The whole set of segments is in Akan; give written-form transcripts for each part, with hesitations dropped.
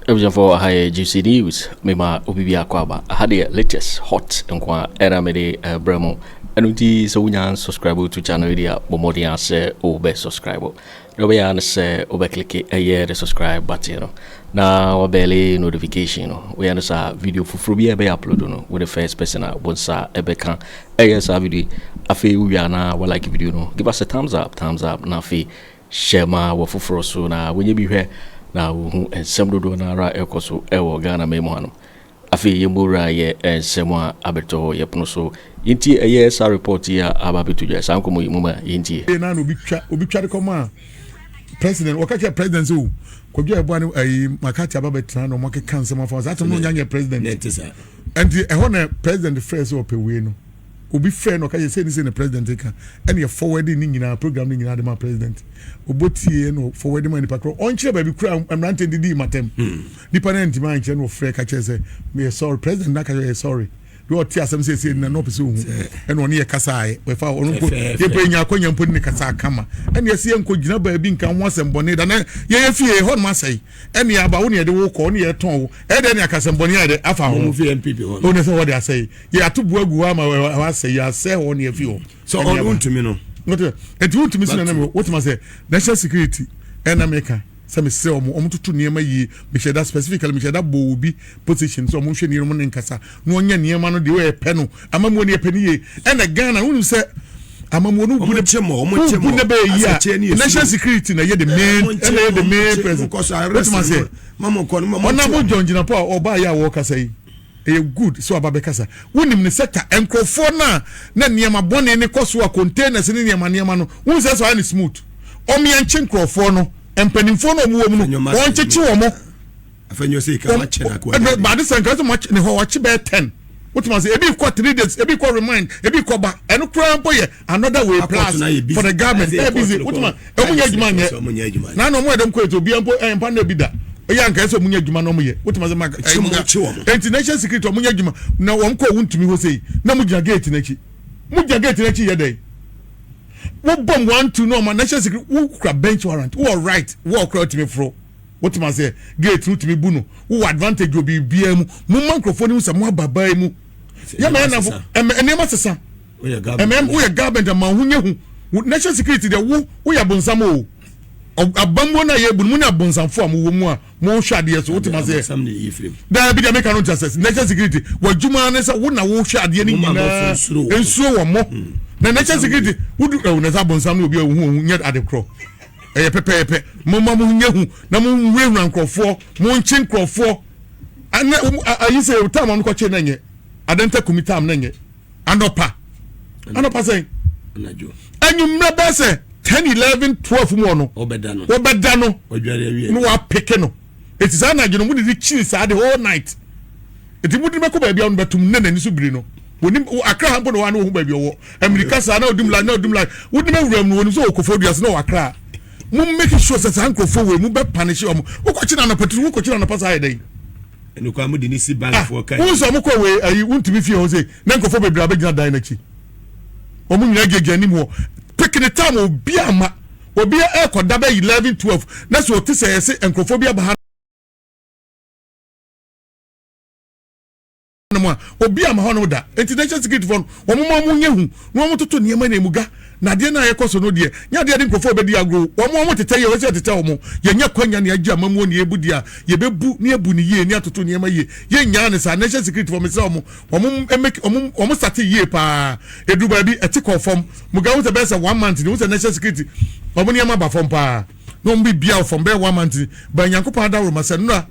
Abusuafoɔ, aha yɛ GC News. Mema obi bi akɔ aba. Aha deɛ, latest hot nko a ɛna mede brɛ mo. Ɛno nti sɛ wonya subscribe to channel yi deɛ a, bɔ mmɔden a sɛ wobɛ subscribe. Na wobɛyɛ a ne sɛ wobɛclick ɛyɛ the subscribe button no na wabell notification no. Woyɛ no saa, video foforɔ bi a ɛbɛyɛ upload no, wo the first person a wo nsa ɛbɛka ɛyɛ saa video yi. Afei wowie a na walike video no, give us a thumbs up, thumbs up, na afei hyɛ ma wɔ foforɔ so na wɔnyɛ bi hwɛ na wohu nsɛm dodoɔ no ara ɛkɔ so ɛwɔ Ghana ma mu hanom. Afei yɛmmɔwura yɛ nsɛm a abɛtɔ yɛpono so. Yɛntie ɛyɛ saa report yi a aba abɛto dwa. Saa nkɔmmɔ yi mu ma yɛntie. Na obi twa de kɔma a president, wɔka kyerɛ president sɛ o Kwadwo a ɛboa no ayi makati aba bɛtena na ɔmo akeka nsɛm afa saa atɛm no, ɔnya nyɛ president. Ne nte saa. Nti ɛhɔ na president frɛ sɛ ɔpɛ wei no, obi frɛ no, ɔka kyerɛ sɛ ne sɛ ne president ka ɛna yɛ forward ne nyinaa, program ne nyinaa de ma president. Ɔbɔ tie no, forward ma nipa korɔ, ɔnkyerɛ baabi kura mmeranteɛ didi matam. Nipa no ntoma ankyerɛ no, ɔfrɛ ka kyerɛ sɛ meyɛ sorry, president na ka kyerɛ yɛ sorry deɛ ɔte asɛm sɛ ɛsɛ nina na ɔpɛ sɛ ohu, ɛna ɔne yɛ kasa ayɛ wɔfa ɔno mpo. Fɛfɛɛfɛ. Yɛmpo yɛnya akɔnya mpo ne ne kasa akama, ɛna yɛsɛ yɛnkɔ gyina baabi nka ho asɛm bɔne da na yɛyɛ fie hɔ nom asɛe, ɛne aba wo ne yɛde wo kɔ wo ne yɛtɔn wo, ɛdɛ ne akasɛm bɔne ayɛ dɛ afa ho. Mo fi NPP hɔ no. O ne sɛ wɔde asɛe yɛ ato bu agu hɔ ama hɔ asɛe, yɛ asɛe hɔ ne yɛfi hɔ. Sɛ ɛne ɔno aba. ntumi no. Wote nti wontumi si na nam wotuma sɛ national security ɛna meka sɛ mesrɛ ɔmo toto nneɛma yie. Mehyɛ da specifically, mehyɛ da bɔ obi position sɛ ɔmo nhwɛ nneɛma no nkasa na ɔnyɛ nneɛma no deɛ ɔyɛ pɛ no, amamuo no yɛ pɛ no yie. Ɛna Ghana wonim sɛ amamuo no Ɔmo kye mɔ, ɔmo kye bu mɔ. ne bɛyɛ yie Asɛkyɛ ne a yɛ national slow. security na yɛ the main, Ɔmo nkye ɛna yɛ the mɔ, main ɔmo nkye, person. mokɔ so arrest Wotuma sɛ no, ma mo kɔ no, ma mo ɔnabo nkye. John Jinapor a ɔbaa yɛ a wɔrekasa yi, ɛyɛ good sɛ ɔba bɛkasa. Wonim ne sector nkurɔfoɔ no a na nneɛma bɔne ne kɔ so a containers ne nneɛma nneɛma no, wohu sɛ sɛ ɔyɛ ne smooth, ɔmeɛnkye nkurɔfoɔ no, mpanimfoɔ no a ɔmo wɔ mu no, Nneɛma wɔnkyekye wɔn mo. Afei nyɛ sɛ ika wakyɛ na akɔ. Baade sɛ nka sɛ mo akye ne hɔ wakye bɛyɛ 10, wotuma sɛ ebi kɔ 3 days, ebi kɔ remand, ebi kɔ ba, ɛno koraa mpo yɛ another way Akɔto plus na yɛ busy. for the government. Ɛsɛ Ɛyɛ busy. court no Wotuma kɔ. ɔmo nyɛ adwuma nyɛ. Ɔmo nyɛ adwuma nyɛ. Na ɔmo yɛ dɛm kɔ etu obiara mpo ɛyɛ mpa na ebi da ɛyɛ anka ɛsɛ ɔmo nyɛ adwuma na ɔmo yɛ. Wotuma sɛ maka Kye mo, kye wɔn. Eti national security, ɔmo nyɛ adwuma na wɔn kɔ wɔn ntumi hɔ sɛyi na mo gyina gate n'akyi, mo gyina gate n'akyi yɛ dɛ wo bɔm one two na ɔmo national security wo kura bench warrant, wo wɔ right, wo wɔ kura otumi foro. Wotuma sɛ gate no tumi bu no, wo wɔ advantage wɔ biribiara mu. Mo ma nkurɔfoɔ no sɛ mo aba baa yi mu yɛ ma ɛnafo ɛmɛ nneɛma sesa. Woyɛ government. Ɛmɛ woyɛ government ma ho nyɛ hu. National security deɛ, wo woyɛ abonsam o. Abambuo no a yɛbu no mu ne abonsamfo a mowɔ mu a mohwɛ adeɛ so, wotuma sɛ Abonsam ne yi firim. Daabi deɛ, meka no nti sɛ national security w'adwuma ne sɛ wo na wohwɛ adeɛ no Mo ma nyinaa abɔfo nsuro wɔ mo. Nsuro wɔ mo na national security wodu ɛwɔ na sɛ abonsam ne obi a ohu ohu nyɛ ade korɔ, ɛyɛ pɛpɛɛpɛ. Mo ma mo nyɛ hu na mo nwurawura nkurɔfoɔ, mo nkye nkurɔfoɔ ana ayi sɛ tam a mo kɔkye na nyɛ adanta kumi tam na nyɛ anɔpa anɔpa sɛn. Anadwo. Anwummerɛ bɛɛ sɛ 10, 11, 12 mu ɔno Ɔbɛda no. wɔbɛda no. Ɔdware awie. Na wapeke no eti saa anadwo no mo de de kyiri saa the whole night, eti mo de bɛkɔ baabi a ɔno bɛtum ne n'ani so biri no wɔnim Akra ha mpo na wɔn ano wɔhu baabi ɔwɔ Amirika saa na ɔdum la na ɔdum la wodum awura mu no, wɔnim sɛ ɔwɔ Kofo Dua so na ɔwɔ Akra. Mo make sure sɛ saa nkurɔfoɔ wei mo bɛ punish wɔn. Wokɔkyi na anɔpa tiri, wokɔkyi na anɔpa saa yɛ dɛ. Ɛnu kwan mo de ne si ah bankfoɔ ka. Wɔn sɛ wɔn kɔ wei ayi wuntumi fie hɔ sɛ na nkurɔfoɔ bebree abɛgyina dan n'akyi, wɔn nyinaa gyinagyina anim hɔ picking time. Obi ama obi ɛkɔ da bɛ 11, 12 na sɛ ɔte sɛ yɛsɛ nkurɔfoɔ bi aba ha nom a obi ama hɔ no da. Nti national security fɔ no, wɔn mo wɔn nyɛ hu na wɔn toto nneɛma na emu ga na adeɛ no a yɛkɔ so no deɛ nyɛ adeɛ de nkurɔfoɔ bɛdi agorɔ. Wɔn tetɛ yɛ wɔn sɛ tetɛ wɔn yɛnyɛ kwanya ne agye amamuo ne ebu deɛ a yɛbɛbu ne ebu ne yie ne atoto nneɛma yie. Yɛnyaa ne saa national security fɔ, mesrɛ wɔn emeke wɔn sate yie paa. Edu baabi ɛte kɔ fam muga ho sɛ bɛyɛ sɛ one month ne ho sɛ national security wɔn nneɛma ba fam paa na wɔn bi bia wɔ fam bɛyɛ one month ni ba. Nyankopɔn adaworo ma sɛ nnura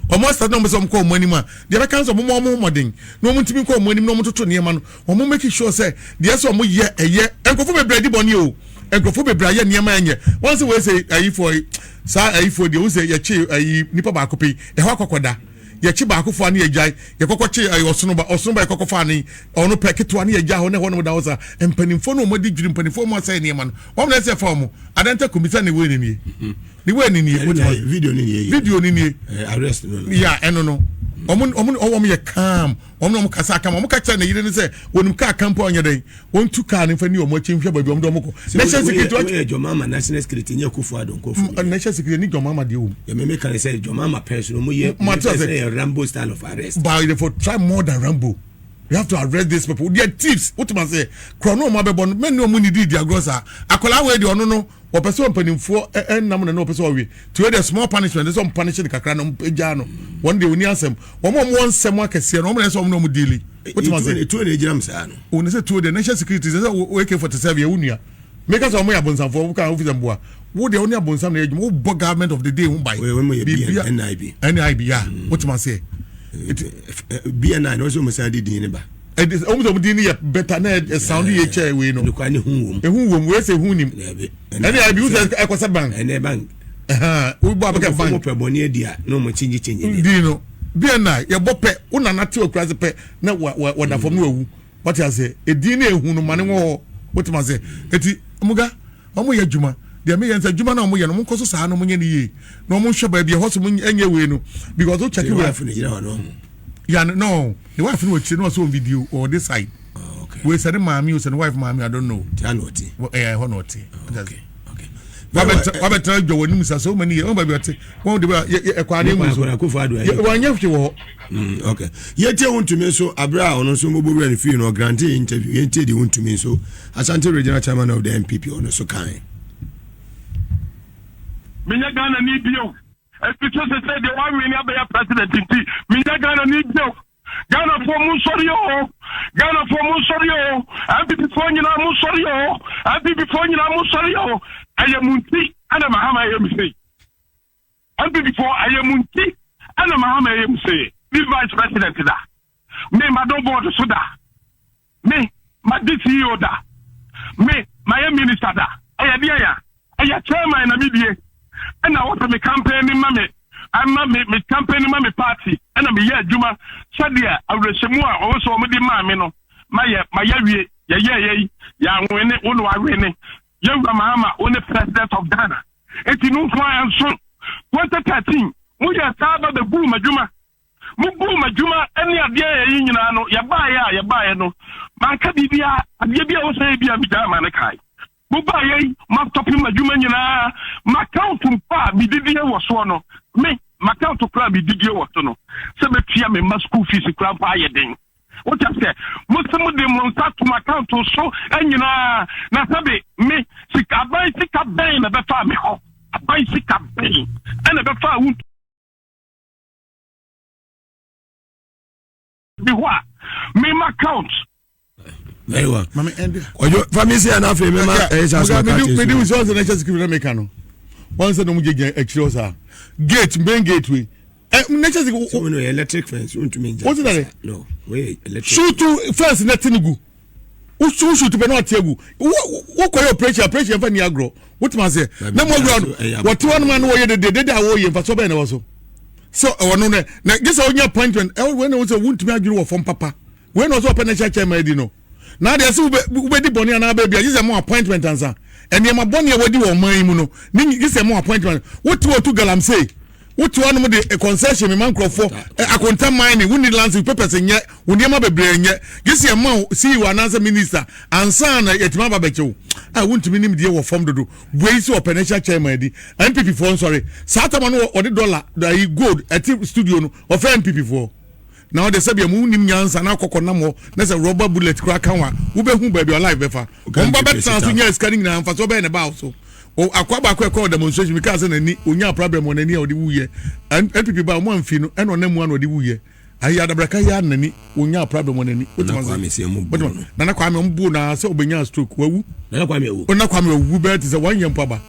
wɔn asate na wɔn sɛ wɔn kɔ wɔn anim a deɛ bɛka sɛ wɔn wɔn mmɔden na wɔn ntumi kɔ wɔn anim na wɔn toto nneɛma no, wɔn make sure sɛ deɛ sɛ wɔn yɛ ɛyɛ. Nkurɔfoɔ bebree di bɔnne o, nkurɔfoɔ bebree ayɛ nneɛma ɛnyɛ wɔn sɛ wɔyɛ sɛ ayifoɔ yi saa ayifoɔ deɛ wɔn sɛ yɛkye ayi nipa baako pɛ yi ɛhɔ akɔkɔda yɛkye baako fo ani yɛgyae yɛkɔkɔ kye ayi ɔsonoba ɔsonoba yɛkɔkɔ fa ani ɔno pɛ ketewa ne yɛgya hɔ ne hɔ nom da hɔ saa. Mpanimfoɔ no wɔn adi dwiri mpanimfoɔ wɔn asɛe nneɛma no, wɔn na ɛsɛ fa wɔn adanta komisa ne wei ne nie ne wei ne nie. Video ni nie. Video ni nie. Arrest no. Ya ɛno no. Wɔn wɔn wɔn yɛ calm. Wɔn na wɔn kasa kama. Wɔn ka kyerɛ ne yere ne sɛ wɔnim kaa kan po ɔnyɛ dɛn. Wɔn tu kaa ne nfa ni wɔn akyi nhwɛ baabi wɔn de wɔn kɔ. National security. Wɔyɛ John Mahama national security nyɛ Akufo Addo nkɔfo. National security ni John Mahama deɛ wɔm. Yɛ mɛmɛ kan sɛ John Mahama pɛn so no wɔn yɛ. Mate ase. Yɛ Rambo style of arrest. But they for try more than Rambo. You have to arrest these people. They are thieves. What man say? Korɔ no wɔn abɛbɔ no. Mɛ ni wɔn ni di di agorɔ saa. Akwadaa wei deɛ ɔno no. Wɔpɛ sɛ mpanimfoɔ ɛnam na na wɔpɛ sɛ ɔwe nti wei deɛ small punishment sɛ ɔmpanish no kakra na ɔgyaa no wɔn deɛ ɔni asɛm wɔn a wɔwɔ nsɛm akɛseɛ no wɔn na ɛsɛ wɔn na wɔn diili wotuma sɛ etuo na egyina mu saa no wɔn sɛ tuo deɛ national security sɛ sɛ AK 47 yɛ wo nua meka sɛ wɔn yɛ abonsamfoɔ wɔn ka ofisɛ mboa wo deɛ wɔn ne abonsam na yɛ adwuma wobɔ government of the day ho ban biribi NIB NIB ya wotuma sɛ BNI na wɔsɛ wɔn san de din ne ba ɛdi wɔn sɛ wɔn din no yɛ bɛta na ɛ sound yɛ kyɛ wei no nukwa ne hu wɔm ehu wɔm wei sɛ ehu nim ɛne ayi bi wosɛ ɛkɔ sɛ bank ɛnɛ bank wo bɔ abɛkɛ bank wɔn pɛ bɔnne adi a na wɔn kyingye kyingye din no bni yɛbɔ pɛ wo nana te okura se pɛ na wa wa wɔda fam na wawu wɔte ase edin na ehu no ma ne wɔ hɔ wɔte ma se eti muga wɔn yɛ adwuma deɛ meyɛ nsɛ adwuma na wɔn yɛ no wɔn nkɔ so saa na wɔn nyɛ ne yie na wɔn nhwɛ baabi ɛhɔ so wɔn nyɛ wei no because o check wei ya no ne wife no wɔ akyire na ɔsɛ wɔn video wɔ this side oh, okay. wei sɛ ne maame o sɛ ne wife maame I don't know tia na ɔte ɛyɛ ɛhɔ na ɔte oh, okay okay wabɛtena dwa wɔ anim sa so many years wɔn baabi ɔte wɔn de bɛ ɛkɔ ade mu so wɔnyɛ hwee wɔ hɔ. Mm, okay yɛtie wo ntumi nso abere a ɔno nso mbɔbɔ wura no fie no ɔgrante interview yɛntie deɛ wo ntumi nso Asante regional chairman of the NPP ɔno nso kan. Menyɛ Ghana ni bio. Ɛfiri sɛ sɛsɛ deɛ wawene abɛyɛ president nti menyɛ Ghana ni bio. Ghanafoɔ mo nsɔre o. Ghanafoɔ mo nsɔre o. NPP foɔ nyinaa mo nsɔre o. NPP foɔ nyinaa mo nsɔre o. Ɛyɛ mo nti ɛna Mahama ɛyɛ me sei. NPP foɔ ɛyɛ mo nti ɛna Mahama ɛyɛ me sei. Me vice president da. Me mado board so da. Me, madi CEO da. Me, mayɛ minister da. Ɛyɛ deɛn a? Ɛyɛ chairman na medie. Ɛna wɔsɛ me campaign ma me, ɛma me, me campaign ma me party. Ɛna meyɛ adwuma sɛdeɛ awerɛhyɛmu a wɔn sɛ wɔn de maa me no, mayɛ, mayɛ awie. Yɛyɛɛyɛ yi, yɛanwene, wo na wawene. Yɛwura Mahama, wo ne president of Ghana. Eti no nko ara nso, 2013, moyɛ saa ba bɛguu m'adwuma. Mobuu m'adwuma ne adeɛ a yɛyɛ nyinaa no, yɛbaeɛ a yɛbaeɛ no, manka biribiara, adeɛ bi a ɛwɔ sɛ yɛ bi a megyae ma no kae. Mobaeɛ yi, moastɔpe m'adwuma nyinaa, m'account mpo a medidie wɔ soɔ no, me, m'account koraa a medidie wɔ so no, sɛ mɛtua me mma school fees koraa mpo ayɛ den. Wote aseɛ? Mo se mode mo nsa to m'account so nyinaa, na sɛbe me, sika, aban sika bɛn na ɛbɛfaa me hɔ? Aban sika bɛn ɛna ɛbɛfaa wo? bi hɔ a mema count. Very well. Ojo fami se ana afei mema ɛyɛ sɛ asoma ka te. Mede wusu ɔsɛ national security na meka no. Wɔn sɛ na wɔn gyina akyire hɔ saa. Gate main gate wei. Ɛ national security. Sɛ wɔn yɛ electric fence wɔn ntumi ngya. Wɔn ti na de. No wɔyɛ electric. Sutu fence na ti ni gu. Wosu wosu tu pɛ na ɔte agu. Wo wokɔyɛ operation operation yɛmfa ni agorɔ. Wotumi aseɛ. Na mo awura no wɔte hɔ nom a na wɔyɛ dede dede a wɔyɛ mfasoɔ bɛyɛ na ɛwɔ so. Sɛ ɛwɔ no nɛ na gye sɛ wonya appointment ɛwɔ wei na wo sɛ wontumi adwene wɔ fam papa. Wei na ɔsɛ ɔpɛ national chairman adi no. Na adeɛ sɛ wobɛdi bɔne anaa baabi a gye sɛ mo appointment ansa. Nneɛma bɔne a wadi wɔ ɔman yi mu no ne gye sɛ mo appointment. Wote hɔ tu galamsey. Wote hɔ nom de concession mema nkurɔfoɔ akonta mining wonni license papers nyɛ wo nneɛma bebree nyɛ gye sɛ yɛma wo CEO anaasɛ minister ansa na yɛtumi aba bɛkyɛ wo a wontumi nim deɛ wɔ fam dodo wei sɛ ɔpɛ national chairman adi NPP foɔ nsɔre saa tama no ɔde dollar ayi gold ɛte studio no ɔfrɛ NPP foɔ na ɔde sɛdeɛ mo nim nyansa na akɔkɔ nam hɔ na sɛ rubber bullet koraa ka ho a wobɛhu baabi a life bɛfa wɔn ba bɛtena so nya sika no nyinaa mfasoɔ bɛyɛ ne baa so akoa baako ɛkɔ demonstration mi kaa sɛ n'ani onya problem wɔ n'ani a ɔde wuyɛ NPP ba wɔn amfi no ɛna ɔnam mu a na ɔde wuyɛ ayi adabraka yi a n'ani onya problem wɔ n'ani Nana Kwame sɛ ɔmo bu no Nana Kwame ɔmo bu na sɛ ɔbɛnya stroke wawu Nana Kwame awu Nana Kwame wawu bɛyɛ te sɛ wɔn yɛ mpo aba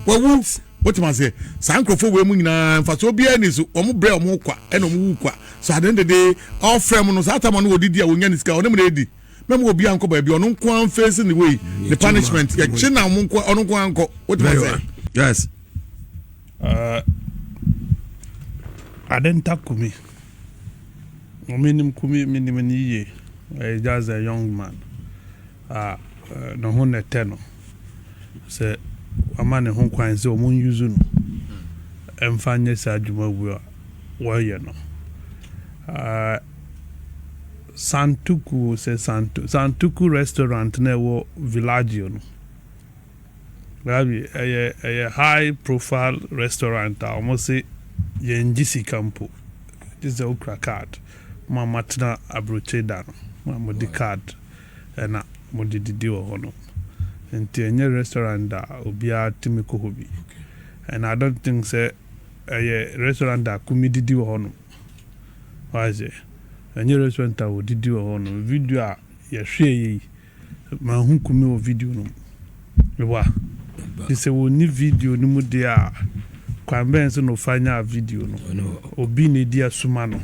wawu wotem aseɛ saa nkurɔfoɔ wei mu nyinaa mfasoɔ biara ni so wɔn brɛ wɔn kwa ɛna wɔn wu kwa so ade dede ɔfrɛ mu no saa tama no wɔdidi a wɔnya ne sika ɔne mu na edi mɛmu obi ankɔ baabi ɔno nko ara mfeesi ne wei ne punishment yɛkye na ɔmo nko ɔno nko ara nkɔ wotem aseɛ. Yes. Adenta Kumi. Menim Kumi, menim no yie. Ɔyɛ just a young man a ne ho na ɛtɛ no. Sɛ wama ne ho kwan sɛ wɔn use no mfa nyɛ saa adwuma wei a wɔyɛ no. Uh, Santuku sɛ Santu Santuku restaurant na ɛwɔ Villaggio no. Rabi ɛyɛ ɛyɛ high profile restaurant a wɔn se yɛn gye sika mpo. Gye sɛ wokura card. Mo a moatena aburokyire da no, mo a mode card ɛna mode didi wɔ hɔ no. Nti ɛnyɛ restaurant a obiara tumi kɔ hɔ bi. And I don't think sɛ ɛyɛ restaurant a kumi didi wɔ hɔ nom. Why sɛ ɛnyɛ restaurant a wɔdidi wɔ hɔ nom. Video a yɛhwɛɛ yi, manhu kumi wɔ video no mu. Meboa. Nti sɛ wɔnni video no mu deɛ a, kwan bɛn so na ɔfa nyaa video no? Obi na ɛdi asuma no.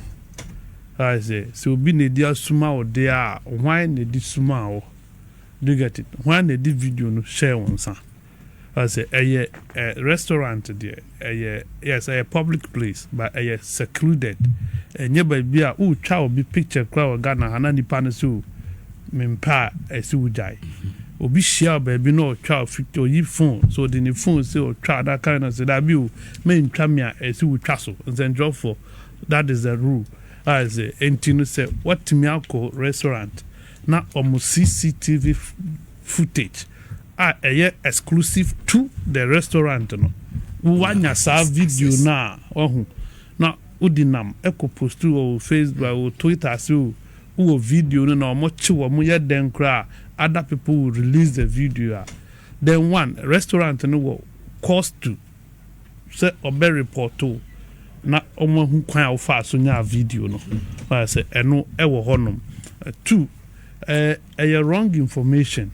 Why sɛ sɛ obi na ɛdi asuma wo deɛ a, hwan na ɛdi suma wo? Do you get it? Hwan na ɛde video no hyɛɛ wo nsa? Ɔsɛ ɛyɛ ɛ restaurant deɛ ɛyɛ, yes, ɛyɛ public place but ɛyɛ secluded. Ɛnyɛ baabi a wotwa obi picture koraa wɔ Ghana ha na nipa no sɛ o mempɛ a ɛsɛ wogyae. Obi hyia wo baabi na ɔtwa wo picture, oyi phone so ɔde ne phone sɛ ɔtwa that kind of sɛ dabi o mentwa me a ɛsɛ wotwa so. Nsɛntwerɛfoɔ, that is the rule. Ayɛ sɛ enti no sɛ watumi akɔ restaurant na ɔmo CCTV footage a ɛyɛ exclusive to the restaurant no, wanya saa video no a wahu na wodi nam ɛkɔ post wɔ Facebook, wɔ Twitter ase o, wowɔ video no na ɔmo kye wɔ yɛ dɛn koraa, other people will release the video a, then one restaurant no wɔ cost to sɛ ɔbɛ report o na ɔmo ahu kwan a wofa so nyaa video no. Wɔyɛ sɛ ɛno ɛwɔ hɔnom. Two, ɛyɛ wrong information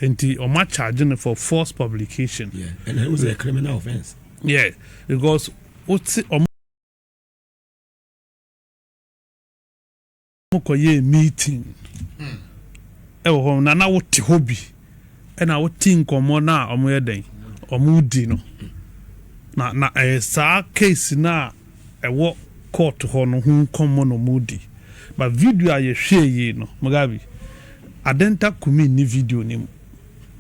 nti ɔmo acharge no for false publication. Yeah, and it was a criminal offence. Yeah, because wote ɔmo kɔyɛ meeting ɛwɔ hɔ na wote hɔ bi ɛna wote nkɔmmɔ no a ɔmo yɛ dɛn ɔmo di no na ɛyɛ saa case na ɛwɔ court hɔ no ho nkɔmmɔ na ɔmo di. But video a yɛhwɛ yi no, Mugabe, Adenta Kumi ni video ni mu.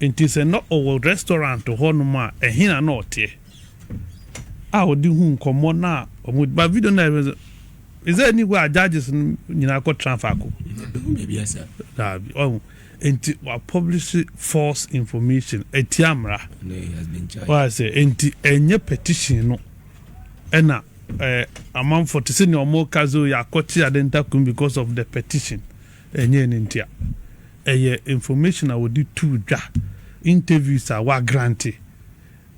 Nti sɛ na ɔwɔ restaurant hɔ nom a, ɛhe na na ɔteɛ a ɔde hu nkɔmmɔ na ɔmo? But video na ɛyɛ, is there anywhere a judges no nyinaa kɔ tena faako? Daabi, ɔho nti wa publish false information etia mmara. Wa sɛ nti ɛnyɛ petition no ɛna amanfo te sɛ nea ɔmo ka so yɛakɔkye Adenta Kumi because of the petition. Ɛnyɛ ne ntia, ɛyɛ information a wɔde tu dwa, interviews a wa grant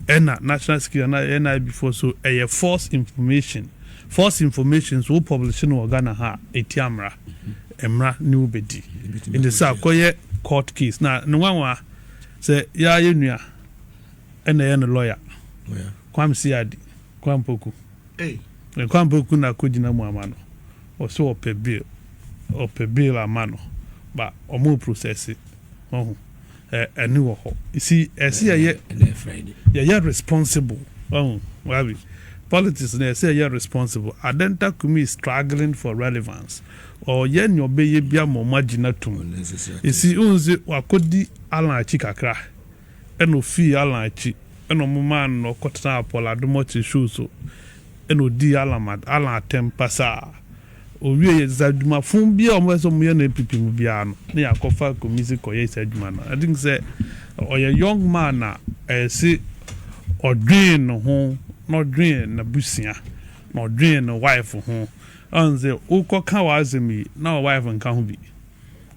ɛna national security na NIB foɔ so ɛyɛ false information. False information so wo publish no wɔ Ghana ha, etia mmara, mmara ne wo bɛdi. Nti sɛ akɔyɛ court case na ne nwanwa sɛ yɛayɛ nua ɛna ɛyɛ no lawyer Kwame Siadi, Kwame Poku, Kwame Poku na akɔgyina mu ama no. Ɔsɛ ɔpɛ bail, ɔpɛ bail ama no ba ɔmo process ɔho ɛ ɛne wɔ hɔ si ɛsi yɛyɛ responsible. Ɔho wabi politics na ɛsɛ yɛyɛ responsible. Adenta Kumi is struggling for relevance. Ɔyɛ nea ɔbɛyɛ bi ama ɔmo agyina tum esi ohun sɛ wakɔdi Alan akyi kakra ɛna ofii Alan akyi ɛna ɔmo maa no ɔkɔtena Paul Adomɔkye show so ɛna odi Alan atɛm pasaa. Owie yɛ sɛ adwumafo bi a ɔmo sɛ ɔmo yɛ no NPP mu biara no ne yɛakɔfa komisi kɔyɛ sɛ adwuma no. I think sɛ ɔyɛ young man a ɛyɛ sɛ ɔdwen ne ho na ɔdwen n'abusua na ɔdwen ne wife ho. Ɔn sɛ wokɔka w'asɛm yi na wɔ wife nka ho bi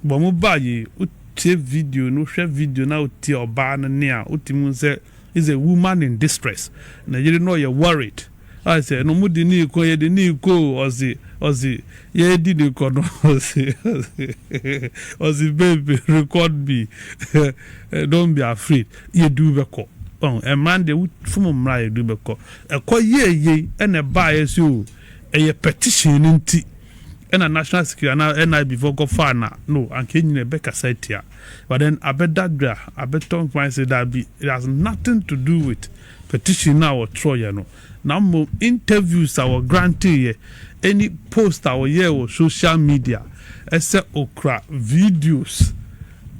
bɔn mo ba yi, wotie video no, hwɛ video na wotie ɔbaa no ne a wotumi sɛ is a woman in distress na yere no ɔyɛ worried. Ɔyɛ sɛ no mo de ne kɔ, yɛ de ne kɔ, ɔsi yɛ di ne kɔ no, ɔsi baby, record me, don't be afraid, yɛ du bɛ kɔ. Ɔn mmara deɛ fom mmara yɛ du bɛ kɔ ɛkɔ yie yie. Ɛna ɛbaa yɛ so o ɛyɛ petition no nti ɛna national security ana NIB fo kɔ fa na no anka nyina ɛbɛkasa tia. But then abɛda dwa abɛtɔ nkwan sɛ dabi, it has nothing to do with petition na wɔtwerɛ yɛ no, na mmom interviews a wɔ grant yɛ, any post a wɔyɛ wɔ social media ɛsɛ okura videos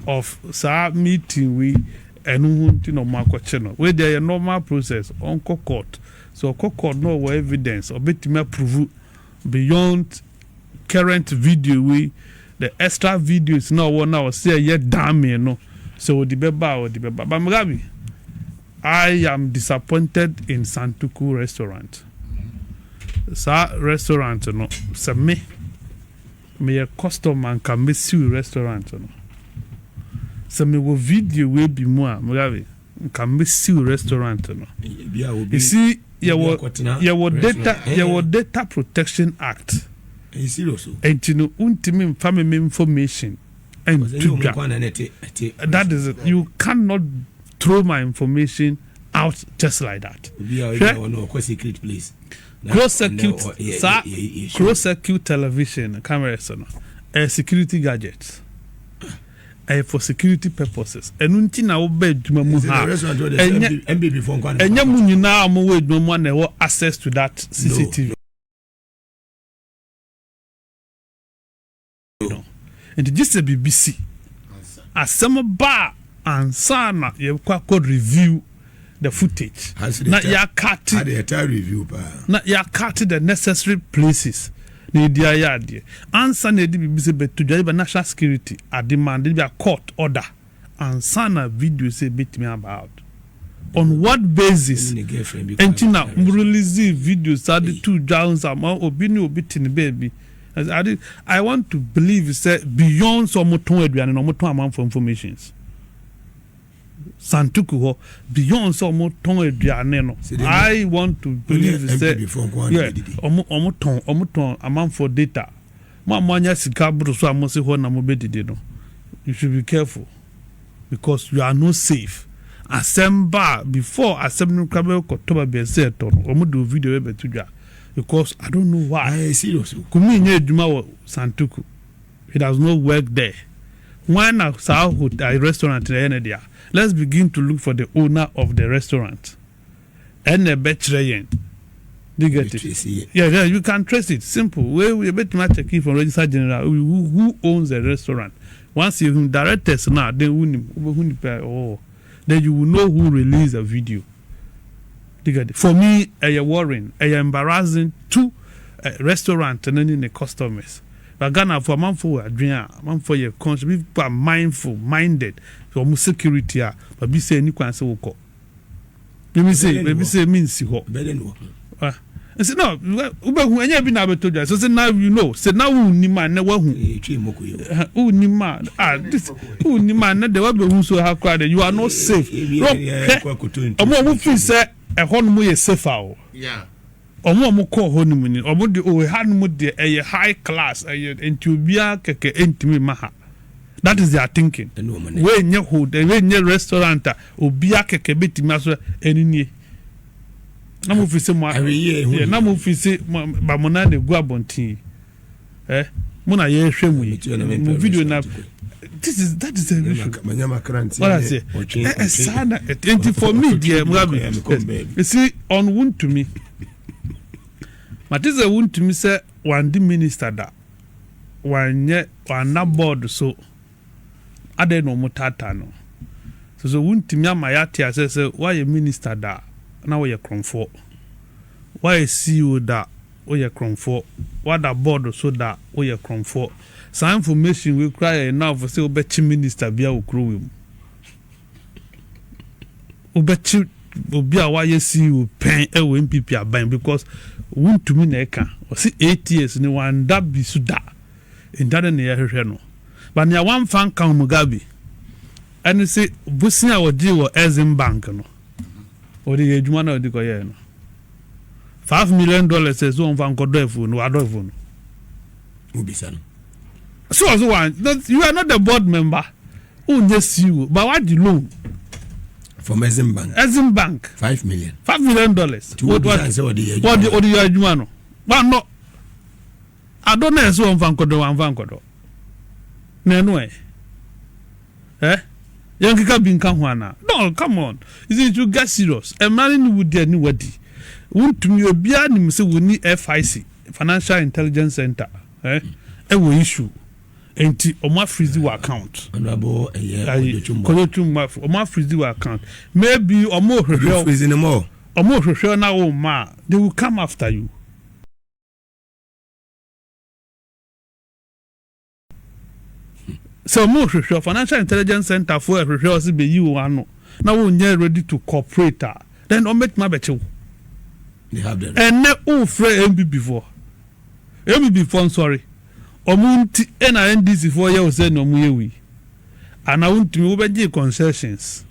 of saa meeting wei. Ɛno ho nti na ɔmo akɔkye no. Wei deɛ yɛ normal process. Ɔnkɔ court. So ɔkɔ court na ɔwɔ evidence, ɔbɛtumi approve beyond. current video wei, the extra videos na ɔwɔ na ɔsɛ ɛyɛ damning no, sɛ ɔde bɛba a, ɔde bɛba. But Mugabe, I am disappointed in Santuku Restaurant. Saa restaurant no, sɛ me meyɛ customer, nka mɛsiw restaurant no. Sɛ mewɔ video wei bi mu a, Mugabe, nka mɛsiw restaurant no. You see, yɛwɔ data, yɛwɔ Data Protection Act. Nti no wontumi nfa me information ɛnto dwa. That is it. You cannot throw my information out just like that. Hwɛ, close circuit, saa close circuit television cameras no, ɛyɛ security gadgets, ɛyɛ for security purposes. Ɛnu nti na wobɛ adwuma mu ha, ɛnyɛ mu nyinaa a wɔwɔ adwuma mu a na ɛwɔ access to that CCTV no. Nti gye sɛ biribi si, asɛm ba a, ansa na yɛkɔ akɔ review the footage na yɛakate na yɛakate the necessary places na yɛdi ayɛ adeɛ ansa na yɛde biribi sɛ bɛto dwa. Yɛbɛ national security ademand bi a, court order, ansa na video sɛ bɛtumi aba out. On what basis nti na release video saa de to dwa nsa ma obi ne obi te ne baabi? I want to believe sɛ beyond sɛ ɔmo tɔn aduane na ɔmo tɔn amanfo informations, Santuku hɔ, beyond sɛ ɔmo tɔn aduane no, I want to believe sɛ, yeah, ɔmo tɔn amanfo data. Mo a mo anya sika boro so a mo si hɔ na mo bɛ didi no, you should be careful because you are not safe. Asɛm ba, before asɛm no kora bɛ kɔtɔ baabi ɛsɛ ɛtɔ no, ɔmo de o video bɛ bɛto dwa, because I don't know why. Aye, serious. Kumi nye adwuma wɔ Santuku. He does not work there. Why na saa hotel, restaurant na ɛyɛ ne dea? Let's begin to look for the owner of the restaurant. Ɛna ɛbɛkyerɛ yɛn. Do you get it? Yeah, you can trace it. Simple. We ebetumi check it from Registrar General who owns the restaurant. Once you directors now, then who who nipa, oh, then you will know who released the video. Do you get it? For me, ɛyɛ worrying, ɛyɛ embarrassing to restaurant and then the customers. But Ghana for amanfo wɔ adwene a, amanfo yɛ conscious, people are mindful, minded. So ɔmo security a, baabi sɛ ɛni kwan sɛ wokɔ. Maybe say mi nsi hɔ. Ah, nsi no wobɛhu ɛnyɛ bi na abɛtɔ dwa so sɛ now you know sɛ na wonnim a, nɛ wahu wonnim a, ah, this wonnim a, nɛ de wabɛhu so ha koraa de, you are not safe. No, hwɛ, ɔmo feel sɛ ɛhɔ nom yɛ safe a o, ɔmo kɔɔ hɔ nom ni, ɔmo de o ha nom deɛ, ɛyɛ high class, ɛyɛ nti obiara kɛkɛ ɛntumi ma ha. That is their thinking. Wei nye hotel, wei nye restaurant a obiara kɛkɛ bɛtumi aso. Ɛni nie na mo fi se mo yɛ na mo fi se ba mo nan na egu abɔnten ɛ mo na yɛrehwɛ mu yi mo video na this is that is the issue. What I say, ɛ ɛ saa na nti for me deɛ, Mugabe, esi on Wuntumi, mate sɛ Wuntumi sɛ wandi minister da, wanyɛ, wanna board so adan na ɔmo taataa no so Wuntumi ama yɛate asɛ sɛ wayɛ minister da na wɔyɛ korɔmfoɔ, wayɛ CEO da, woyɛ korɔmfoɔ, wada board so da, woyɛ korɔmfoɔ. Saa information wei kura yɛ enough sɛ wobɛkye minister bia wɔ kuro wei mu, wobɛkye obi a wayɛ CEO pɛn ɛwɔ NPP aban, because Wuntumi na ɛka ɔsi 8 years ni wanda bi so da nta ne yɛhwehwɛ no. But nea wamfa nka ho, Mugabe, ɛne sɛ bosia a wɔgye wɔ Exim Bank no, wɔde yɛ adwuma na wɔde kɔyɛɛ no $5 million sɛ wɔmfa nkɔdɔ afuo no, wadɔ afuo no. Wobisa no. So ɔso wa, you are not the board member, wonyɛ CEO, but wagye loan from Exim Bank. Exim Bank. 5 million. $5 million. Nti wobisa sɛ wɔde yɛ adwuma. Wɔde yɛ adwuma no, wanɔ adɔ na ɛsɛ wɔmfa nkɔdɔ, wamfa nkɔdɔ na ɛno ɛ yɛn keka bi nka ho ana? No, come on, you see, to get serious, mmara ne wo di ani wadi. Wontumi, obiara nim sɛ wɔni FIC, Financial Intelligence Center, ɛwɔ issue nti ɔmo afreeze wɔ account. Honorable ɛyɛ Kwadwo. Kwadwo Twumba, ɔmo afreeze wɔ account, maybe ɔmo hwehwɛ freeze ne mɔ. Ɔmo hwehwɛ na wɔn ma, they will come after you. Sɛ ɔmo hwehwɛ Financial Intelligence Center foɔ ɛhwehwɛ wo sɛ bɛyi wo ano na wonyɛ ready to cooperate a, then ɔmo bɛtumi abɛkye wo. Ɛnnɛ wofrɛ NPP foɔ, NPP foɔ nsɔre, ɔmo nti ɛna NDC foɔ yɛ wo sɛ nea ɔmo yɛ wo yi. Anaa wontumi, wobɛgye concessions,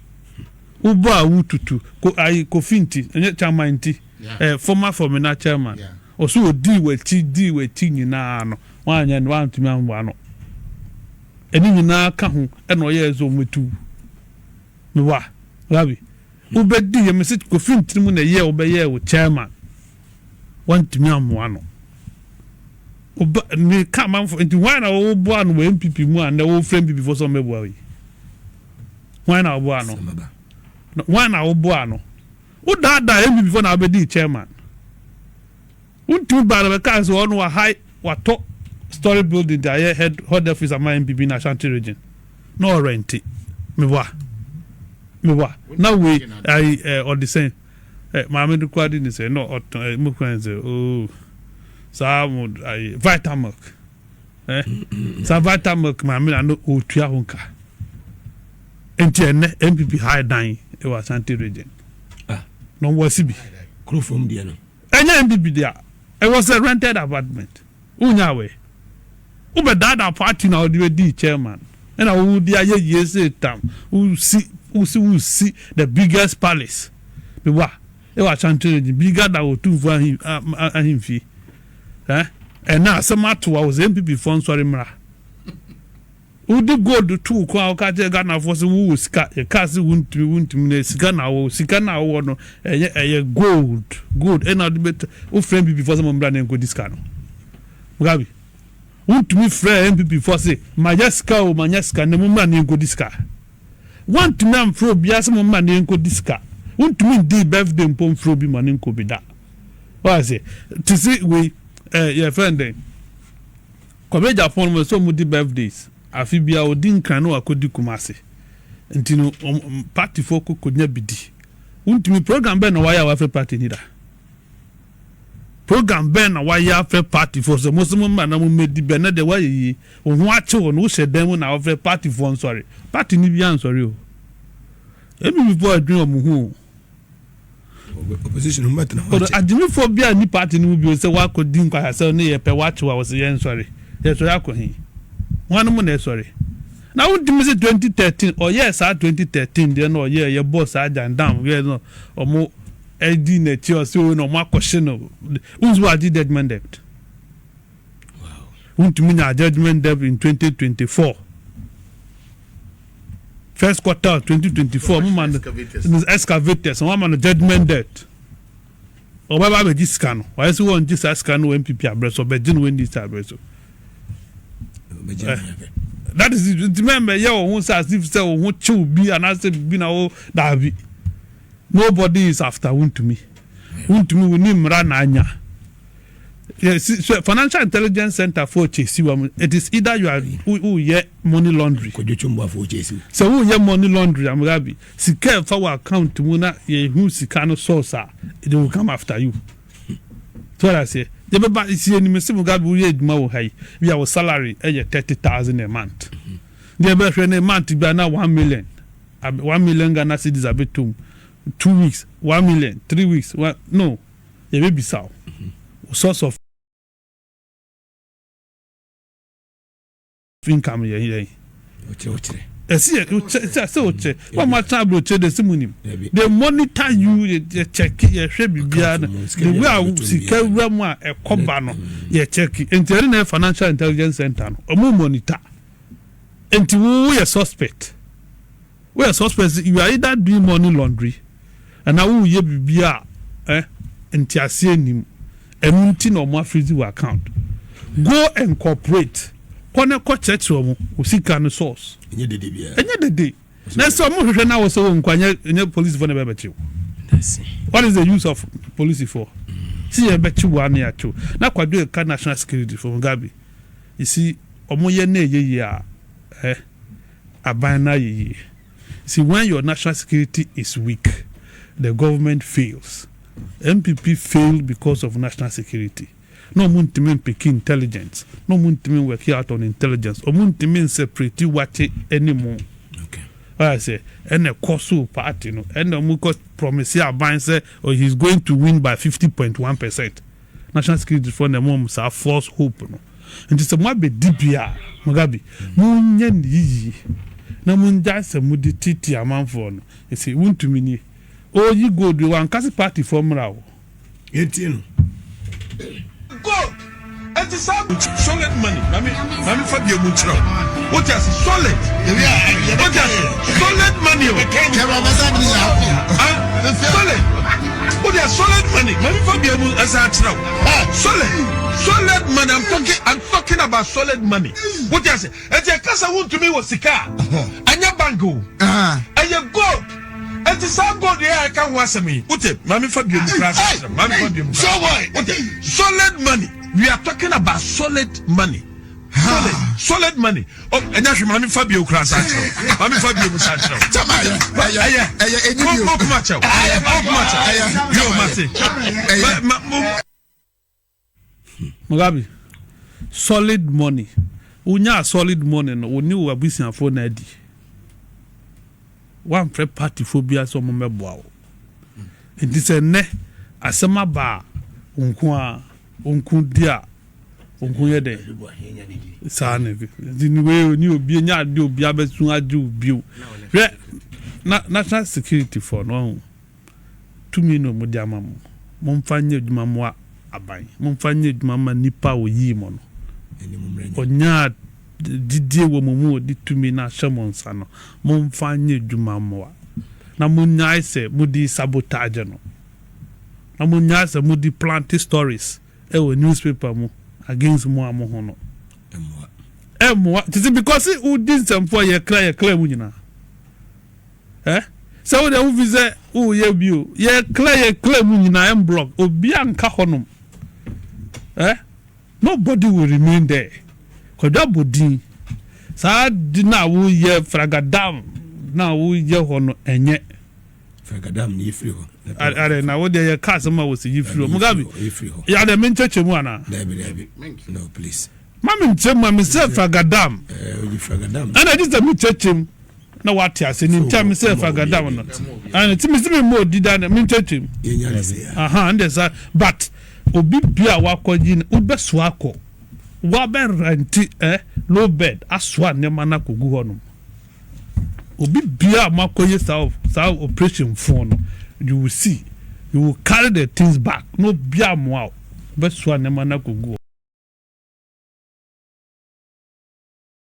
wobɔ a wotutu, ko ayi Kofi nti, ɛnyɛ Chairman nti, eh, former Fomena chairman, ɔso odii w'akyi dii w'akyi nyinaa no, Wanyɛ no, wantumi ammoa no. Ɛne nyinaa ka ho ɛna ɔyɛɛ sɛ ɔmɛtu wo. Meboa, Rabi, wobɛdi yɛ mese Kofi Ntini mu na ɛyɛɛ wobɛyɛɛ wo chairman. Wantumi ammoa no. Woba, meka amanfo, nti hwan na woboa no wɔ NPP mu a nnɛ wofrɛ NPP foɔ sɛ ɔmmɛboa wo yi? Hwan na woboa no? Hwan na woboa no? Wodaadaa NPP foɔ na wobɛdii chairman. Wontumi baa na bɛkaa sɛ ɔno wahae watɔ story building de ayɛ head head office ama NPP na Ashanti region na ɔrɛnte meboa meboa na wei ayi ɛ ɔde sɛn ɛ maame no kura de ne sɛ na ɔtɔn ɛ mo kura sɛ oo saa mo ayi Vitamilk ɛ saa Vitamilk maame na no ɔtua ho nka nti ɛnɛ NPP hae dan wɔ Ashanti region ah. Na wɔn asi bi kurofam deɛ no. Ɛnyɛ NPP dea. It was a rented apartment. Wonya awɛ. Wobɛdaadaa party na wode bɛdii chairman. Ɛna wode ayɛ yie sɛ tam. Wosi wosi wosi the biggest palace. Meboa. Ɛwɔ Ashanti region. Bigger than Otumfuo ahemfie. Eh? Ɛna asɛm ato a wɔ sɛ NPP foɔ nsɔre mmra. Wode gold to wo kɔn a woka kyerɛ Ghanafoɔ sɛ wowɔ sika, yɛkaa sɛ wontumi wontumi na sika na wowɔ, sika na wowɔ no ɛyɛ ɛyɛ gold gold ɛna wode bɛtɔ wofrɛ NPP foɔ sɛ mommra na yɛnkɔdi sika no. Mugabe wontumi frɛ NPP foɔ se manya sika o manya sika na mommra na yɛnkɔdi sika. Woantumi amfrɛ obiara sɛ mommra na yɛnkɔdi sika. Wontumi ndii birthday mpo mfrɛ obi ma no nkɔ bi da. Woayɛ sɛ te se wei ɛɛ yɛfrɛ no dɛn? Kwame Agyapong no sɛ ɔmo di birthdays afe biara ɔdi nkran na wakɔdi Kumasi nti no ɔmo party foɔ kɔ kɔnya bi di wontumi program bɛn na wayɛ a wafrɛ party ni da program bɛn na wayɛ afrɛ party foɔ sɛ mo se mo mmra na mo mmɛdi bɛn na deɛ wayɛ yie wo ho akye wo no wohyɛ dan mu na wafrɛ party foɔ nsɔre party ni biara nsɔre o NPP foɔ adwene ɔmo ho o. Opposition no bɛtena hɔ akyɛ. Agyimifoɔ biara nni party no mu bio sɛ woakɔdi nkwasasɛm ne yɛpɛ woakyew a wɔse yɛnsɔre. Yɛsɔre akɔ he? Hwan mo na ɛsɔre? Na wontumi se 2013 ɔyɛɛ saa 2013 deɛ na ɔyɛɛ yɛbɔɔ saa gyandam yɛɛ no ɔmo ɛdi n'akyi ɔse oo na ɔmo akɔhye no wonsi wagye judgement debt. Wontumi nya judgement debt in 2024. First quarter 2024 ɔmo ma no excavators ɔmo ama no judgement debt. Ɔbɛba abɛgye sika no. Wayɛ sɛ wɔngye saa sika no wɔ NPP abrɛ so ɔbɛgye no wɔ NDC abrɛ so. Eh, that is it. Nti mɛmɛ yɛ wɔn ho sɛ as if sɛ wɔn ho kyew bi anaasɛ bibi na wɔ daabi. Nobody is after wontumi. Wontumi wo ni mmara na anya. Yes, so financial intelligence center for chase you. It is either you are who yɛ money laundry. Sɛ wo yɛ money laundry amrabi sika ɛfa wɔ account mu na yɛ hu sika no source a they will come after you. So what I say? Yɛ bɛ ba si anim sɛ Mugabe wo yɛ adwuma wɔ ha yi bi a wo salary ɛyɛ 30,000 a month. Deɛ bɛ hwɛ ne month bi a na 1 million 1 million Ghana cedis abɛtom 2 weeks 1 million 3 weeks one, no yɛbɛbisa wo source of income yɛn yɛn ɛsi yɛ sɛ sɛ ɔkyɛ wɔn mo atena aburokyire de si mu nim they monitor you yɛ check yɛ hwɛ biribiara no the way a sika wura mu a ɛkɔ ba no yɛ check nti ɛne na yɛ financial intelligence center no ɔmo monitor nti wo yɛ suspect wo yɛ suspect. You are either doing money laundry ɛna wo yɛ biribi a ɛ ntiaseɛ nim ɛnu nti na ɔmo afreeze wɔ account. Go and cooperate, kɔ ne kɔ kyerɛkyerɛ ɔmo o sika no source. Ɛnyɛ dede biara. Ɛnyɛ dede na sɛ ɔmo hwehwɛ na wɔ sɛ wɔn nkwa nyɛ nyɛ polisifoɔ na ɛbɛbɛkye wo. What is the use of polisifoɔ si yɛ bɛkye wo ano yɛ akye wo na kwadwo ɛka national security for Mugabe? You see, ɔmo yɛ na ɛyɛ yie a ɛ aban na ayɛ yie. See, when your national security is weak, the government fails. NPP failed because of national security. Na ɔmo ntumi mpicki intelligence, na ɔmo ntumi nworki out on intelligence, ɔmo ntumi nseparate wakye ɛne mo. Why sɛ ɛna ɛkɔ so party no ɛna ɔmo kɔ promise aban sɛ oh, he is going to win by 50.1%. National security foɔ na ɛmo ɔmo saa false hope no. Nti sɛ mo abɛdi bi a, Mugabe, mo nyɛ ne yiyie na mo ngyae sɛ mo de titi amanfoɔ no. Ɛsɛ wontumi nie. Oyi gold wankase party foɔ mmra o. Yɛntie no. Gold ɛnti saa. Solid money maame maame fa bie mu nkyerɛ wo wote ase solid wote ase solid money o ah solid wote ase solid money maame fa bie mu ɛsɛ akyerɛ wo solid solid money i'm talking i'm talking about solid money wote ase ɛti ɛkasa wontumi wɔ sika a ɛnyɛ bank o ɛyɛ gold. Enti saa gold yi a ɛka ho asɛm yi, wote, maame fa bie mu koraa sɛ kyerɛ, maame fa bie mu koraa. Wote, solid money, we are talking about solid money. Solid, solid money. Oh, ɛnyɛ hwɛ maame fa bie koraa sɛ kyerɛ, maame fa bie mu sɛ kyerɛ. Ɛyɛ, ɛyɛ, ɛnyɛ mo kuma kyɛw, mo kuma kyɛw, yo mate. Ma, ma, Mugabe, solid money. Wonyaa solid money no, wo ne wo abusuafoɔ na adi. Woamfrɛ partyfoɔ biara sɛ wɔmmɛboa wo. Nti sɛ nnɛ asɛm aba a, wo nko ara, wo nko di a, wo nko yɛ dɛn? Saa na ɛte. Nti ne wei ni obi nya adeɛ obi abɛso agye wo bio. Hwɛ, na national security foɔ no, wahu. Tumi na wɔde ama mo. Momfa nyɛ adwuma mmoa aban. Momfa nyɛ adwuma mma nnipa a wɔyii mo no. Wɔnyaa gyidie wɔ mo mu wɔde tumi no ahyɛ mo nsa no, momfa nyɛ adwuma mmoa. Na monnyae sɛ mode sabotage no. Na monnyae sɛ mode plante stories wɔ newspaper mu against mo a mo ho no. Ɛmmoa. Te sɛ because wodi nsɛmfo a yɛkra yɛkra mu nyinaa. Eh sɛ wo deɛ wo fi sɛ wo yɛ bi o yɛ clear yɛ clear mu nyinaa ɛn block obi a nka hɔ nom eh nobody will remain there kwadwo abɔ din saa di na wo yɛ fragadam na wo yɛ hɔ no ɛnyɛ fragadam ni firi hɔ are na wo deɛ yɛ kaa sɛ ma wɔ sɛ yi firi hɔ mugabe yɛ adeɛ me nkyɛkyɛ mu anaa dabi dabi no please ma me nkyɛ mu a me sɛ fragadam ɛna gye sɛ me kyɛkyɛ mu na wate ase ne nkyɛn mi sɛ fagadam no ɛna ti mi si mi mu odi da na mi nkyɛnkyɛn mu ahan ɛnde sa but obi bia wakɔ yi no wobɛ soa akɔ wabɛ rɛnti ɛ low bed asoa nneɛma no akɔgu hɔ nom obi bia mo akɔ yi saa saa operation fon no you will see you will carry the things back na obi amoa wo wobɛ soa nneɛma no akɔgu hɔ.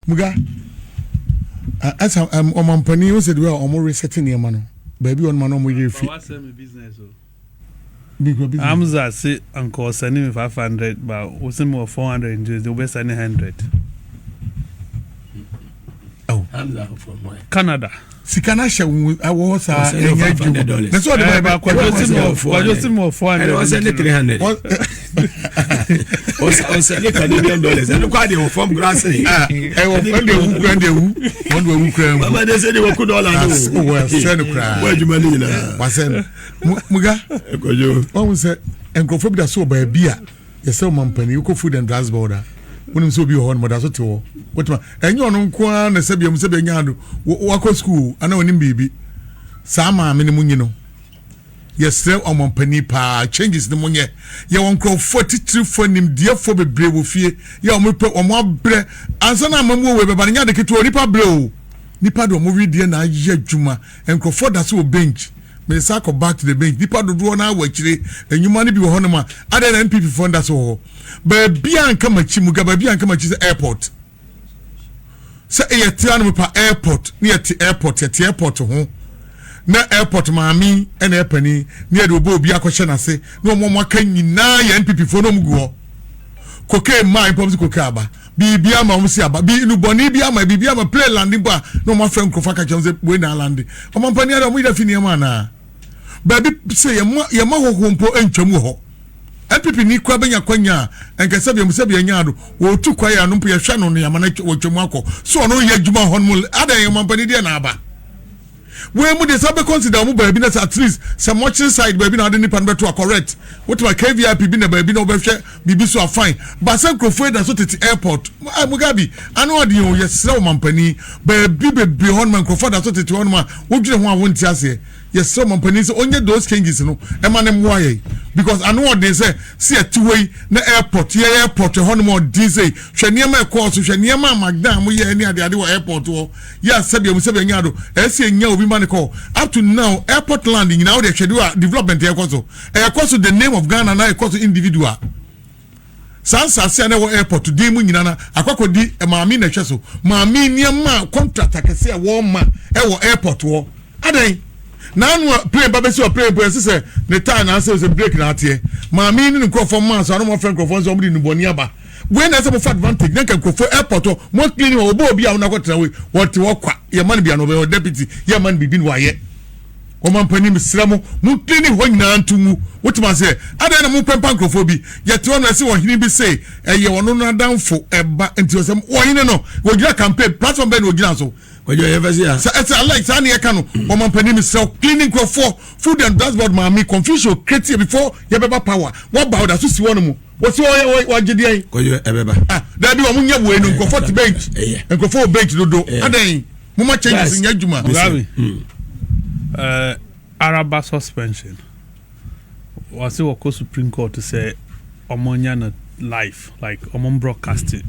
Muga, ɛsa ɔmampanin wo sɛ de wei a wɔn resɛte nneɛma no baabi wɔn ma no wɔn yere fi. Hamza se anka ɔsɛne me 500 ba wo se me wɔ 400 nti de wobɛsɛne 100. Oh. Hamza from where? Canada. Sika na hyɛ wo wɔ hɔ saa ɛnyɛ adwuma. Na sɛ ɔde ba kwadwo si mu wɔ 400. Ɛna ɔsɛ ne 300. Ɔsɛ ne Canadian dollars. Ɛno kɔ adeɛ wɔ fam kura se. Ɛwɔ fam de ewu kura de ewu. Wɔn de ewu kura ewu. Baba de sɛ de wɔ ko dɔla no. Wɔ sɛ no kura. Wɔ adwuma ne nyinaa. Wasɛ no. Muga. Kwadwo. Wɔn sɛ nkurɔfoɔ bi da so wɔ baabi a. Yɛsɛ ɔmampanin wokɔ food and drugs board a wonim sɛ obi wɔ hɔ no mɔda so te hɔ wotuma ɛnyɛ ɔno nko ara na sɛbea mu sɛbea nya ado wakɔ sukuu ana onim biribi saa maame no mu nyi no yɛsrɛ ɔmampanin paa changes no mu nyɛ yɛwɔ nkurɔfoɔ titirifoɔ nimdeɛfoɔ bebree wɔ fie yɛ wɔn pɛ wɔn abrɛ ansa na amamuo wei bɛba no nyɛ ade ketewa nipa brɛ o nipa de wɔn wedeɛ na ayɛ adwuma Nkurɔfoɔ da so wɔ bench. Me nsa akɔ back to the bench. Nipa dodoɔ naa wɔ akyire. Nnwuma no bi wɔ hɔnom a, adɛn na NPP foɔ nda so wɔ hɔ? Baabi a nka makyi mu ga, baabi a nka makyi sɛ airport. Sɛ yɛte anom pa airport, ne yɛte airport, yɛte airport ho. Na airport maame ɛna ɛpani, ne yɛde obi obi akɔhyɛ n'ase, na wɔn a wɔaka nyinaa yɛ NPP foɔ na wɔn gu hɔ. Cocaine maa mpɔm sɛ cocaine aba. Biribi ama wɔn si aba. Bi nnubɔne bi ama biribi ama plane lande mpo a na wɔn afrɛ nkurɔfoɔ aka kyerɛ wɔn sɛ wei na alande. Ɔmampanin ara wɔn yera fi nneɛma anaa? Baabi sɛ yɛma yɛma hɔhoɔ mpo ntwam wɔ hɔ. NPP ni koraa bɛnya kwanya a nka sɛbi ɛmu sɛbi ɛnya ado wɔtu kwae ano mpo yɛhwɛ no no yɛama no wɔtwam akɔ so ɔno yɛ adwuma hɔ no mu adɛn ɔmampanin deɛ na aba. Wei mu deɛ sɛ wobɛ consider wɔn baabi na sɛ at least sɛ mortuary side baabi na wode nipa no bɛto a correct. Wotuma KVIP bi na baabi na wobɛhwɛ biribi so a fine. But sɛ nkurɔfoɔ yi da so tete airport. Eh, Mugabe, ano ɔden o, yɛsrɛ wo mampanin. Baabi bebree hɔ nom a nkurɔfoɔ da so tete hɔ nom a wodwene ho a wonte aseɛ. Yɛsrɛ ɔmampanin sɛ ɔnyɛ those changes no ɛma no mmoa yɛn because ano ɔden sɛ sɛ yɛte hɔ yi na airport yɛ airport ɛhɔ nom ɔden sei hwɛ nneɛma ɛkɔɔ so hwɛ nneɛma a magdan mo yɛ ne adeade wɔ airport hɔ yɛ a sɛdeɛ mu sɛdeɛ nyɛ ado ɛsɛ yɛnya obi ma ne kɔ up to now airport land nyinaa wode hwɛ de development ɛkɔ so ɛkɔ so the name of Ghana na ɛkɔ so individual. Saa nsaase a na ɛwɔ airport din mu nyinaa na akɔkɔdi maame na ɛhwɛ so. Maame nneɛma a contract akɛse a wɔma ɛwɔ airport hɔ. Adɛn? N'ano a plane ba bɛsi wɔ plane mpo ɛsɛ sɛ ne tyre na asɛ sɛ brake na ateɛ. Maame ne ne nkurɔfoɔ maa so ano wɔfrɛ nkurɔfoɔ nso wɔn de nnubɔne aba. Wei na ɛsɛ mofa advantage na nka nkurɔfoɔ airport hɔ mo clean hɔ wɔbɔ obi a wɔn akɔtena wei wɔte hɔ kwa yɛma no bi ano ɔbɛyɛ deputy yɛma no biribi na wayɛ. Ɔmampanin mesrɛ mo, mo clean hɔ nyinaa nto ngu. Wotem aseɛ? Adɛn na mopɛmpa nkurɔfoɔ bi? Yɛte hɔ no ɛse ɔhene bi se ɛyɛ ɔno no adamfo ɛba nti ɔsɛ ɔhene no wɔgyina campaign platform bɛn na ɔgyina so? Kwadwo yɛ fɛsi ya. Sɛ ɛsɛ alike saa ne yɛka no ɔmampanin mesrɛ wo clean nkurɔfoɔ food and drugs board maame confusion create before yɛbɛba power waba ɔda so si hɔ no mu wɔsi ɔyɛ wɔgye deɛn? Kwadwo ɛbɛba. Ah dabi wɔn nyɛ wei no nkurɔfoɔ te bench nkurɔfoɔ wɔ bench dodo adɛn? Moma changes nyɛ adwuma. Mugabe, uh, Araba suspension. Wɔse wɔkɔ Supreme Court sɛ ɔmo nya no live, like ɔmo broadcast uh,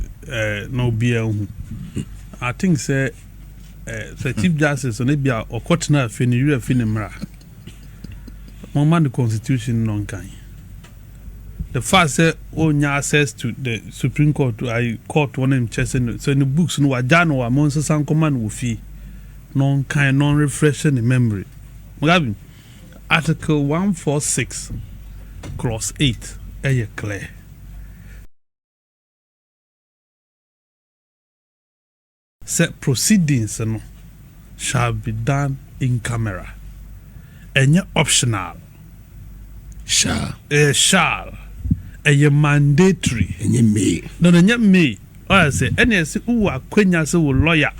na obiara hu. I think sɛ uh, sɛ Chief Justice no bi a ɔkɔtena afi ne werɛ fi ne mmara. Moma no constitution no nkan. The fact sɛ ɔnya access to the Supreme Court ayi court hɔ no nkyɛ sɛ ne sɛ ne books no wagya no a monsesa nkɔma no wɔ fie na ɔnkan na ɔnrefresh ne memory. Mugabe, Article 146 clause 8 ɛyɛ clear. Sɛ proceedings no shall be done in camera. Ɛnyɛ optional. Shall. Ɛyɛ shall. Ɛyɛ mandatory. Ɛnyɛ may. No, no, ɛnyɛ may. Ɔyɛ sɛ, ɛne ɛsɛ wowɔ akwanya sɛ wo lawyer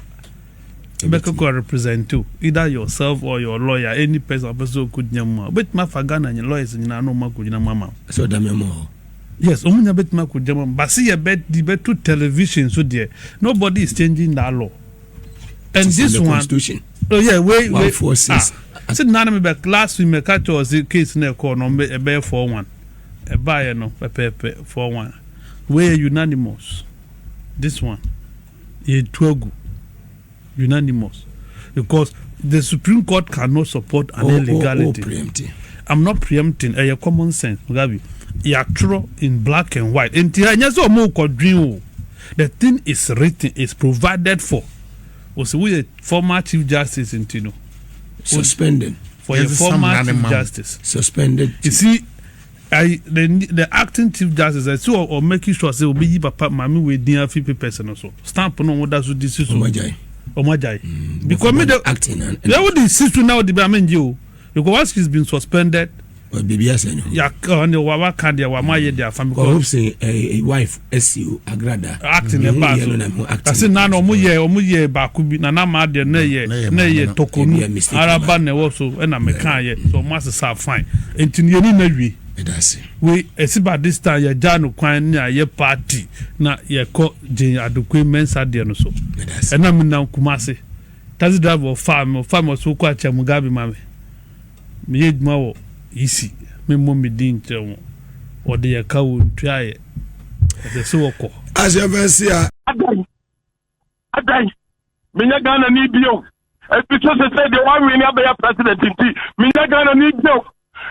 bɛkɔkɔ represent wo, either yourself or your lawyer, any person a ɔpɛ sɛ ɔkɔgyina mu a, wobɛtumi afa Ghana lawyers nyinaa na wɔn akɔgyina mu ama wo. Sɛ ɔda me ama hɔ. Yes, ɔmo nya bɛtumi akɔ gyama mu. But se yɛ bɛ di bɛ to television so deɛ, nobody is changing that law. And It's in this the one, constitution. oh yeah, wei wei 146. ah, se nana me bɛ last week mɛ ka kyerɛ ɔse case na ɛkɔɔ no ɔmo ɛbɛyɛ 4-1. Ɛbaayɛ no pɛpɛɛpɛ 4-1. Wei yɛ unanimous. This one yɛ tu agu. Unanimous because the Supreme Court cannot support an Oh, oh, illegality. oh, preempting. I'm not preempting. Ɛyɛ common sense, Mugabe. Yɛatwerɛ in black and white. Nti ɛnyɛ sɛ ɔmo kɔdwen o. The thing is written, is provided for. Ɔsɛ woyɛ former Chief Justice nti no. Suspended. For your Yɛnsesa former mmara ne Chief ma wo. Justice. Suspended. You see, I, the acting chief justice ɛsɛ ɔ ɔ making sure sɛ obeyi papa maame wei din afi papers no so stamp no wɔn da so di si so Ɔmo agyae. ɔmo agyae because me de acting and yɛ wo de si so na ɔde bi ame ngye o because once she's been suspended biribi asɛ ne ho. ya ɔne wa wa ka deɛ wa ma yɛ deɛ afa Kɔ because hope sɛ eh, wife asi o agrada. acting Mehu ɛbaa yɛ so no na mehu acting. ase na na ɔmo yɛ ɔmo yɛ baako bi na na maa deɛ na yɛ Na yɛ na maame yɛ no. tɔkonu Ebi a mistake araba na ɛwɔ so ɛna meka yɛ so ɔmo asesa fine nti yɛn ni na wie. Ɛda ase. Wei ɛsi ba this time yɛgya no kwan ne ayɛ party na yɛkɔ Jane Adokoe Mensah deɛ no so. Ɛda ase. Ɛna menam Kumasi taxi driver ɔfaa me ɔfaa me ɔsɛ wokɔ akyɛ Mugabe ma me. Meyɛ adwuma wɔ EC memmɔ me din nkyerɛ wɔn. Wɔde yɛ ka wɔ ntua yɛ. Ɛsɛ sɛ wɔkɔ. Ahyɛ fɛn a. Adɛn? Adɛn? Menyɛ Ghanani bio. Ɛfiri sɛ sɛsɛ deɛ wawene abɛyɛ president nti, menyɛ Ghanani bio.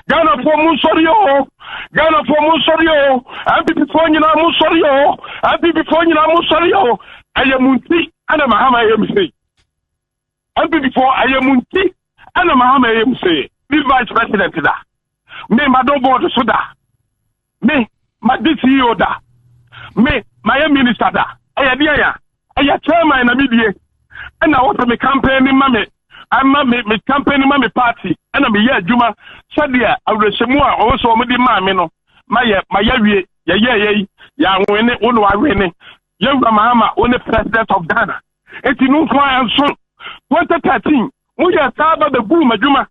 Ghanafoɔ mo nsɔre o. Ghanafoɔ mo nsɔre o. NPPfoɔ nyinaa mo nsɔre o. NPPfoɔ nyinaa mo nsɔre o. Ɛyɛ mo nti ɛna Mahama ɛyɛ me sei. NPPfoɔ ɛyɛ mo nti ɛna Mahama ɛyɛ me sei. Me vice president da. Me mado board so da. Me madi CEO da. Me mayɛ minister da. Ɛyɛ deɛ ya. Ɛyɛ chairman na medie. Ɛna wɔsɛ me campaign ni ma me ama me me campaign ma me party ɛna meyɛ adwuma sɛdeɛ awerɛhyɛmu a ɔwɔ sɛ wɔde maa me no mayɛ mayɛ wie yɛyɛ yɛ yi yɛawene wo na wawene yɛwura Mahama wo ne president of Ghana eti no nko ara nso 2013. Moyɛɛ saa ba bɛguu m'adwuma.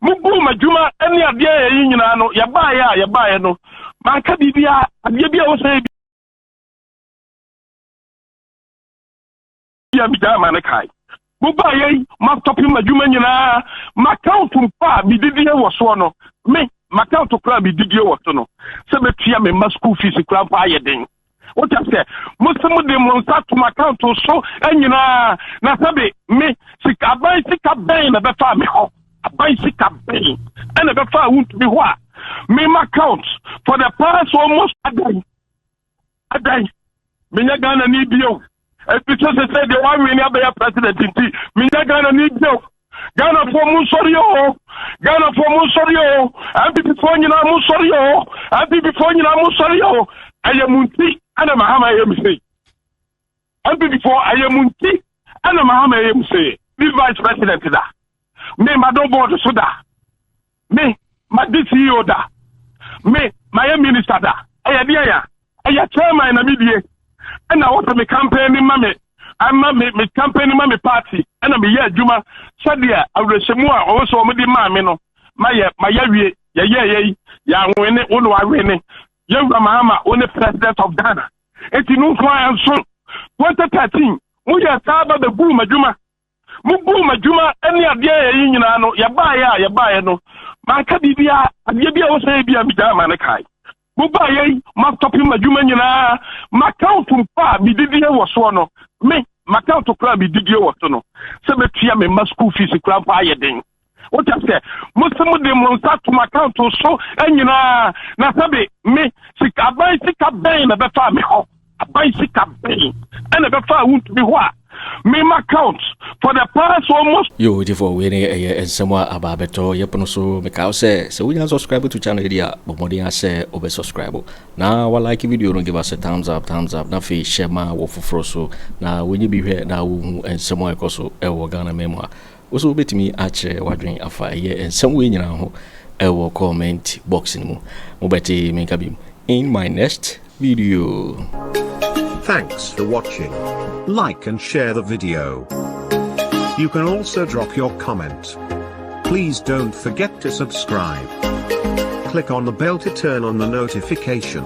Moguu m'adwuma ne adeɛ a ɛyi nyinaa no, yɛbaeɛ a yɛbaeɛ no, manka biribiara, adeɛ bi a ɛwɔ sɛ bi a megyae ma no kae. Mobaeɛ yi, mastɔpe m'adwuma nyinaa, m'account mpo a medidie wɔ soɔ no, me, m'account koraa a medidie wɔ so no, sɛ mɛtua me mma school fees koraa mpo ayɛ den. Wote aseɛ? Mo se mo de mo nsa to m'account so nyinaa, na sɛbe me, sika, aban sika bɛn na ɛbɛfaa me hɔ? Aban sika bɛn ɛna ɛbɛfaa wontumi hɔ a me m'account for the past almost adan adan menyɛ Ghana ni bio. Ebi sɛ sɛ sɛ deɛ wawene abɛyɛ president nti menyɛ Ghana ni bio. Ghanafoɔ mo nsɔre o Ghanafoɔ mo nsɔre o NPP foɔ nyinaa mo nsɔre o NPP foɔ nyinaa mo nsɔre o ɛyɛ mo nti ɛna Mahama ɛyɛ mo sei NPP foɔ ɛyɛ mo nti ɛna Mahama ɛyɛ mo sei bi vice president da me ma do board so da Me, madi CEO da. Me, mayɛ minister da. Ɛyɛ deɛn a? Ɛyɛ chairman na medie. Ɛna wɔsɛ me campaign ma me, ama me, me campaign ma me party. Ɛna meyɛ adwuma sɛdeɛ awerɛhyɛmu a wɔn sɛ wɔn de maa me no, mayɛ, mayɛ wie. Yɛyɛ yɛ yi, yɛawene, wo na wawene. Yɛwura Mahama, wo ne president of Ghana. Eti no nko ara nso, 2013, moyɛ saa ba bɛguu m'adwuma. Mobuu m'adwuma ne adeɛ a ɛyi nyinaa no, yɛbaeɛ a yɛbaeɛ no, manka biribiara, adeɛ bi a ɛwɔ sɛ ebi a megyae ma no kae. Mobaeɛ yi, mastɔpe m'adwuma nyinaa, m'account mpo a medidie wɔ soɔ no, me, m'account koraa a medidie wɔ so no, sɛ mɛtua me mma school fees koraa mpo ayɛ den. Wote aseɛ? Mo se mo de mo nsa to m'account so nyinaa, na sɛbe me, sika, aban sika bɛn na ɛbɛfaa me hɔ? Aban sika bɛn ɛna ɛbɛfaa wontumi hɔ a me m'account for the past almost. Yo tifo wei ne ɛyɛ nsɛm a aba abɛtɔ yɛ pono so mekae wo sɛ sɛ wonya subscribe to channel yi deɛ a bɔ mmɔden ara sɛ wobɛ subscribe na wa like video no give us a thumbs up thumbs up na afei hyɛ ma wɔ foforɔ so na wɔnyɛ bi hwɛ na wɔhu nsɛm a ɛkɔ so ɛwɔ Ghana man mu a Wo nso wobɛtumi akyerɛ w'adwene afa ɛyɛ nsɛm wei nyinaa ho ɛwɔ comment box no mu. Mobɛte me nka biom in my next video. Thanks for watching. Like and share the video. You can also drop your comment. Please don't forget to subscribe. Click on the bell to turn on the notification.